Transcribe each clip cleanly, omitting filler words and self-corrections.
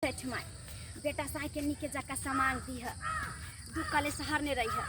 छठि माय बेटा साहके नीके जकाँ सामान दिह दू कले शहर नहि रहिह।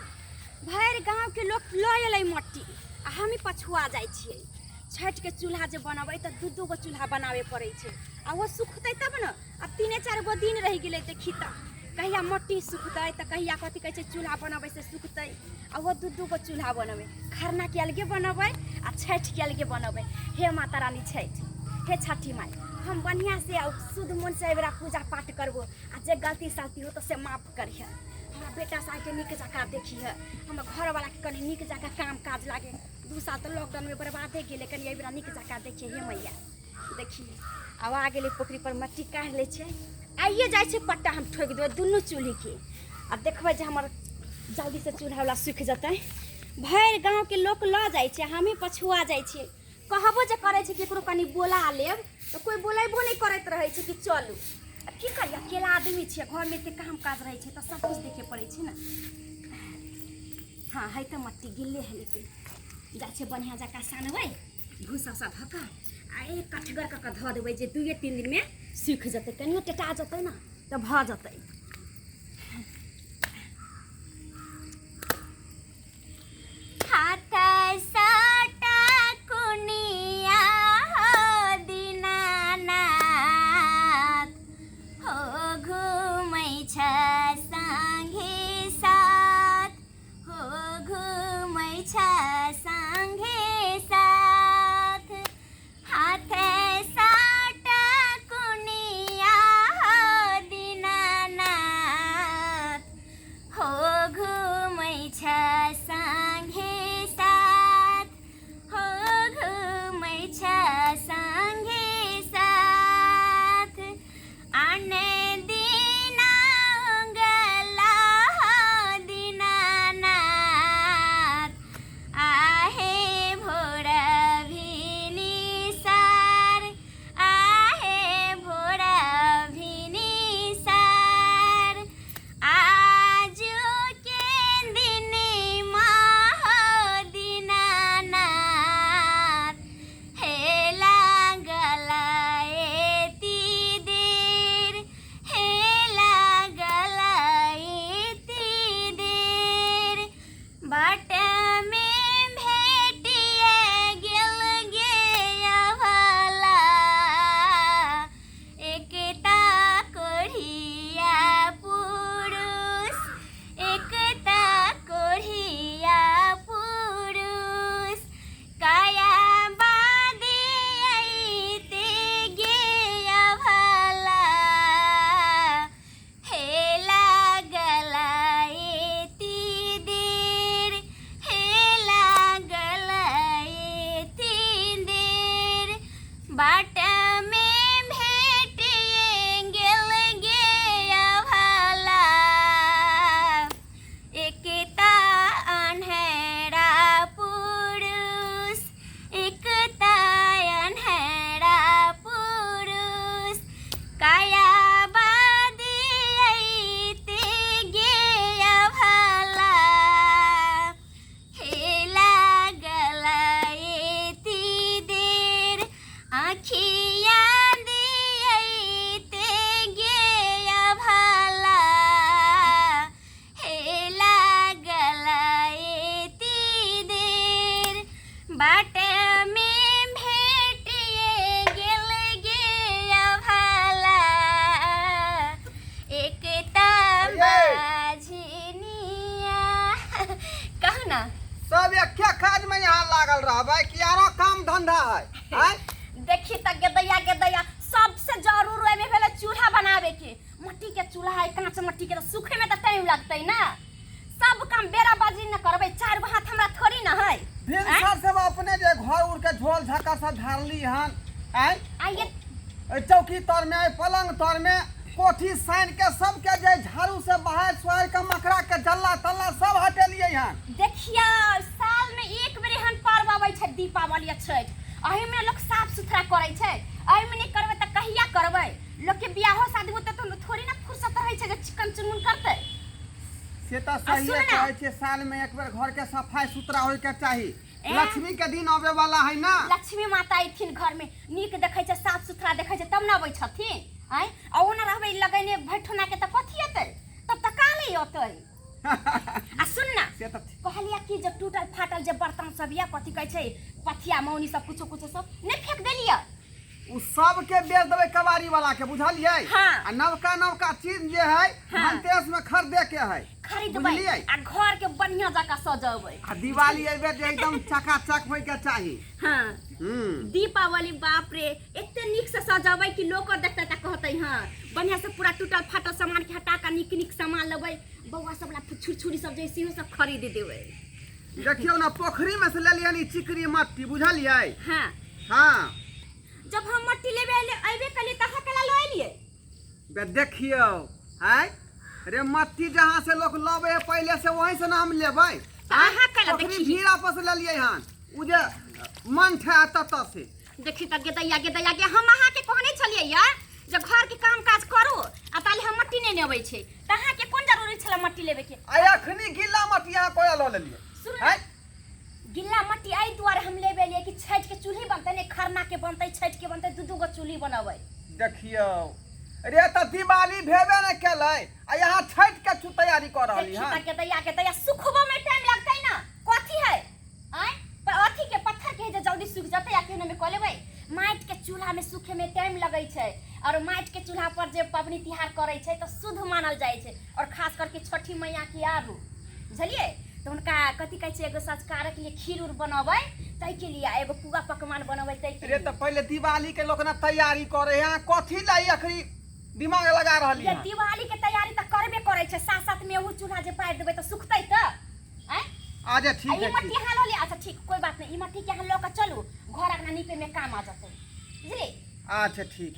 भरि गाँवके लोक लऽ एलै मट्टी आ हमही पछुआ जाइ छियै। छठिके चूल्हा जे बनबै तऽ दू दू गो चूल्हा बनाबे पड़ै छै आ ओ सुखतै तब ने। आब तीने चारि गो दिन रहि गेलै, देखी तऽ कहिया मट्टी सुखतै तऽ कहिया कथी कहै छै चूल्हा बनबै से सुखतै। आ ओ दू दू गो चूल्हा बनबै, खरनाके अलगे बनबै आ छठिके अलगे बनबै। हे माता रानी छठि, हे छठी माय, हम बढ़िआँ से आ शुद्ध मोनसँ एहिबेरा पूजा पाठ करबो आ जे गलती सलती हो तऽ से माफ करिहे। हमरा बेटा साहके नीक जकाँ देखिहे, हमर घरवलाके कनि नीक जकाँ काम काज लागे। 2 साल तऽ लॉकडाउनमे बर्बादे गेलै, कनि एहिबेरा नीक जकाँ देखिए हे मैया। देखिए आब आ गेलै पोखरि पर, मट्टी काढ़ि लै छै, आइए जाइ छै पट्टा हम ठोकि देबै दुनू चूल्हीके आ देखबै जे हमर जल्दीसँ चूल्हावला सूखि जेतै। भरि गाँवके लोक लऽ जाइ छै, हमही पछुआ जाइ छियै। कहबो जे करै छै ककरो कनि बोला लेब तऽ कोइ बोलेबो नहि करैत रहै छै कि चलू। आब की करियै, अकेला आदमी छियै, घरमे एते काम काज रहै छै तऽ सब किछु देखे पड़ै छै ने। हाँ है तऽ मट्टी गिल्ले है, लेकिन जाइ छै बढ़िआँ जकाँ सानबै भूसा सब धऽ कऽ आ एक कठगर कऽ कऽ धऽ देबै जे 2-3 दिनमे सूखि जेतै, कनियो टेटा जेतै ने तऽ भऽ जेतै। हाथ साटा कुनिया हो दीनानाथ, हो घुमै छ संगे साथ, हो घुमै छ संगे साथ। हाथ साटा कुनिया हो दीनानाथ, हो घुमै छ संगे साथ, हो घुमै छ संगे साथ। आने दिना गला हो दीनानाथ, आहे भोर भिनिसार, आहे भोर भिनिसार। आजु के दिन हो दीनानाथ, हे लागल एती देर, हे लागल एती देर। बाट में भेटिए गेल गे भला, एकता कोढ़िया पुरुष, एकता कोढ़िया पुरुष। काया बादे अइते गे भला, हे लागल एती देर, हे लागल एती देर। बाट में भेटिए गेल गे भला, एकता अन्हेरा पुरुष, एकता अन्हेरा पुरुष। काया बादी अइते गे भला, हे लागल एती देर। आँखिया दियैते गे भला, हे लागल एती देर। बाट में भेटिए गेल गे भला, एकता बाझनिया। कहू ना, सब एके काज में यहाँ लागल रहबै कि आरो काम धंधा है? आँय? देखी तऽ गेदैया गेदैया सबसे जरूर ओहिमे भेलै चूल्हा बनाबे के। मट्टी के चूल्हा है, कांच मट्टी के, तऽ सूखे में तऽ टाइम लगतै ना। सब काम बेरा बाजी न करबै, 4 गो हाथ हमरा थोड़ी न है। भिनसर से अपने जे घर उड़ के झोल झक्का सब झाड़ली हन, आँय? आ ये एहि चौकी तर में, एहि पलंग तर में, कोठी सानि के सबके जे झाड़ू से बहार सोहार के मकड़ा के जल्ला तल्ला सब हटेलियै हन। देखियौ, साल में एक बेर एहन पर्व अबै छै दीपावली आ छठि, एहि में लोक साफ सुथरा करै छै। एहि में नहि करबै तऽ कहिया करबै? लोक के बियाहो शादी होतै तऽ थोड़ी ना फुर्सत रहै छै जे चिकन चुनमुन करतै। से तऽ आ सहिए सुन ना। कहै छियै, साल में एक बेर घर के सफाई सुथरा होय के चाही। ए? लक्ष्मी के दिन आबे वाला है ना। लक्ष्मी माता अयथिन घर में, नीक देखै छै, साफ सुथरा देखै छै तब ने अबै छथिन। आँय, आ ओना रहबै लगैने भैठोना के तऽ कथी अतै? तब तऽ काले अतै। आ सुन ना, से तऽ कहलिया कि जे टूटल फाटल जे बर्तन सब या कथी कहै छै, पथिया मौनी सब कुछो कुछो सब नहि फेंक देलियै? उ सबके बेच देबै कबाड़ी वाला के, बुझलियै? हाँ। आ नवका नवका चीज जे है हाँ। धनतेरस में खरीदे के है। खरीदबै। बुझलियै? आ घर के बढ़िया जकाँ सजेबै। आ दिवाली एबे जे एकदम चकाचक होय के चाही। हाँ। हम्म। दीपावली बाप रे एते नीक से सजेबै कि लोक देखतै तऽ कहतै हाँ, बढ़िया से पूरा टूटल फाटल सामान के हटा कऽ नीक नीक सामान लेबै। बौआ सब ला छुरछुरी सब जे सेहो सब खरीद देबै। देखियौ ने, पोखरी में से लेलियन ई चिकरी मट्टी, बुझलियै? हाँ। हाँ। जब हम मट्टी लेबे अयबे कलियै तऽ अहाँ केला लऽ एलियै? बे देखियौ, आँय रे, मट्टी जहाँ से लोग लबे है पहले से वहीं से ना हम लेबै। तऽ अहाँ केला पोखरी देखी। भीड़ा पर से लेलियै हन, उ जे मन छै ततऽ से। देखी तऽ गेदैया गेदैया गे, हम अहाँके कहने छलियै या जे घरके काम काज करू आ ताले हम मट्टी नहि नेबै छै, तऽ अहाँके कोन जरूरी छलै मट्टी लेबेके? आ अखनी गिल्ला मट्टी अहाँ कोया लऽ लेलियै? सुन। आँय? गिल्ला मट्टी एहि दुआरे हम लेबे एलियै कि छठि के चूल्ही बनतै ने, खरना के बनतै, छठि के बनतै, दू दू गो चूल्ही बनबै। देखियौ रे, तऽ दिवाली भेबे नहि केलै आ यहाँ छठि के तैयारी कऽ रहली देखी हन। तऽ गेदैया गेदैया, सुखबो में टाइम लगतै ना। कथी है आँय? पर अथी के पत्थर के है जे जल्दी सूख जतै आ केहनो में कऽ लेबै। माटि के चूल्हा में सूखे में टाइम लगै छै, और माटि के चूल्हा पर जे पबनी तिहार करै छै तऽ शुद्ध मानल जाइ छै, और खास करके छठी मैया के आरू, बुझलियै? तऽ हुनका कथी कहै छै, एगो संस्कारक लिए खीर उर बनबै ताहिके लिए, आ एगो पुआ पकवान बनबै ताहिके रे लिए। तऽ पहिले दिवाली के लोक ना तैयारी करे है, अहाँ कथी ला ई अखनी दिमाग लगा रहली ये हन? दिवाली के तैयारी तऽ करबे करै छै, साथ साथ में ओहू चूल्हा जे पारि देबै तऽ सुखतै तऽ आँय? अच्छा आ ठीक ई है, मट्टी ठीक। अहाँ लऽ लिअ। अच्छा ठीक, कोई बात नहीं, ई मट्टी के अहाँ लऽ कऽ चलू, घर अंगना नीपे में काम आ जेतै, बुझलियै? अच्छा ठीक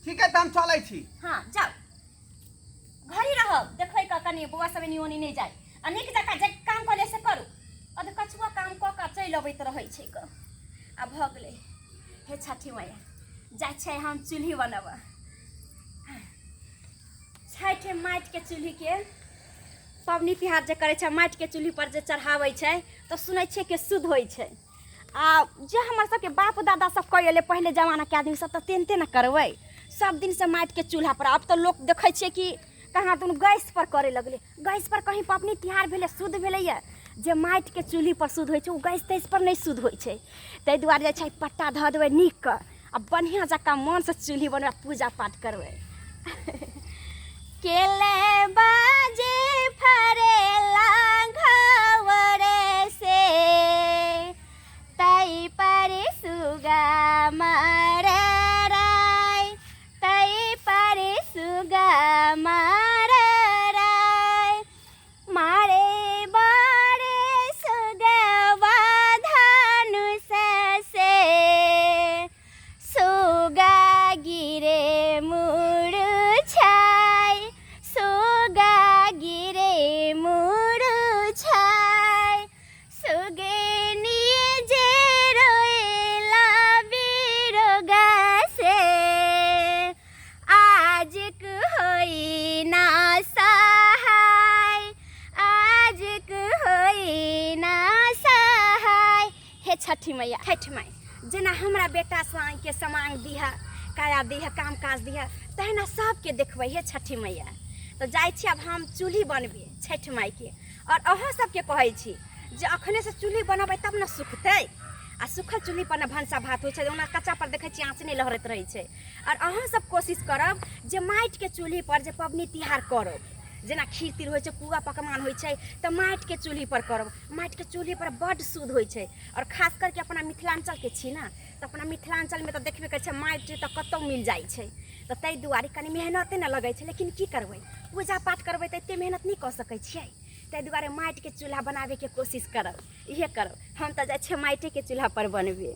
ठीक है, तऽ हम चलै छी। हाँ जाउ, घरे रहब, देखबै कऽ कनि बौआ सब एनी ओनी नहि जाय, आ नीक जकाँ जे काम कऽ ले से करू। अध कछुआ काम कऽ कऽ चलि अबैत रहै छै कऽ। आ भऽ गेलै। हे छठी मैया, जाइ छै हम चूल्ही बनबऽ। छठि माटिके चूल्हीके पबनी तिहार जे करै छै, माटिके चूल्हीपर जे चढ़ाबै छै तऽ सुनै छियै कि शुद्ध होइ छै। आ जे हमर सबके बाप दादा सब कऽ एलै पहिले जमानाके आदमी सब, तऽ तेनते ने करबै सब दिनसँ माटिके चूल्हापर। आब तऽ लोक देखै छियै कि कहाँ दुनू गैसपर करे लगलै। गैसपर कहीं पबनी तिहार भेलै शुद्ध भेलैए? जे माटिके चूल्हीपर शुद्ध होइ छै ओ गैस तैसपर नहि शुद्ध होइ छै। ताहि दुआरे जे छै पट्टा धऽ देबै नीकके आ बढ़िआँ जकाँ मोनसँ चूल्ही बनबै, पूजा पाठ करबै। केले बाजे फरेला घावरे से, तै पर सुगा मारे राय, तै पर सुगा मारे राय, मारे बारे सुगवा धनुष से, सुगा गिरे मुरुछाय, सुगा गिरे मुरुछाय, सुगनी जे रोएला बिरोगा से, आजक होई ना सहाय, आजक होई ना सहाय। हे छठी मैया, छठि माइ, जेना हमरा बेटा के समांग दिह, काया दिह, काम काज दिह, तहिना सबके देखबै हे छठी मैया। तऽ जाइ छी आब हम चूल्ही बनबै छठि माइके, आओर अहाँ सबके कहै छी जे अखनेसँ चूल्ही बनबै तब ने सुखतै। आ सुखल चूल्ही पर ने भनसा भात होइ छै, ओना कच्चा पर देखै छियै आँच नहि लहरैत रहै छै। आओर अहाँ सब कोशिश करब जे माटिके चूल्ही पर जे पबनी तिहार करब, जेना खीर तीर होइ छै, पुआ पकवान होइ छै, तऽ माटिके चूल्ही पर करब। माटिके चूल्ही पर बड्ड शुद्ध होइ छै। आओर खास करके अपना मिथिलाञ्चलके छी ने, तऽ अपना मिथिलाञ्चलमे तऽ देखबे करै छै माटि तऽ कतहु मिल जाइ छै, तऽ ताहि दुआरे कनि मेहनते ने लगै छै। लेकिन की करबै, पूजा पाठ करबै तऽ एतेक मेहनत नहि कऽ सकै छियै, ताहि दुआरे माटिके चूल्हा बनाबैके कोशिश करब, इहे करब। हम तऽ जाइ छियै माटिके चूल्हापर बनबै।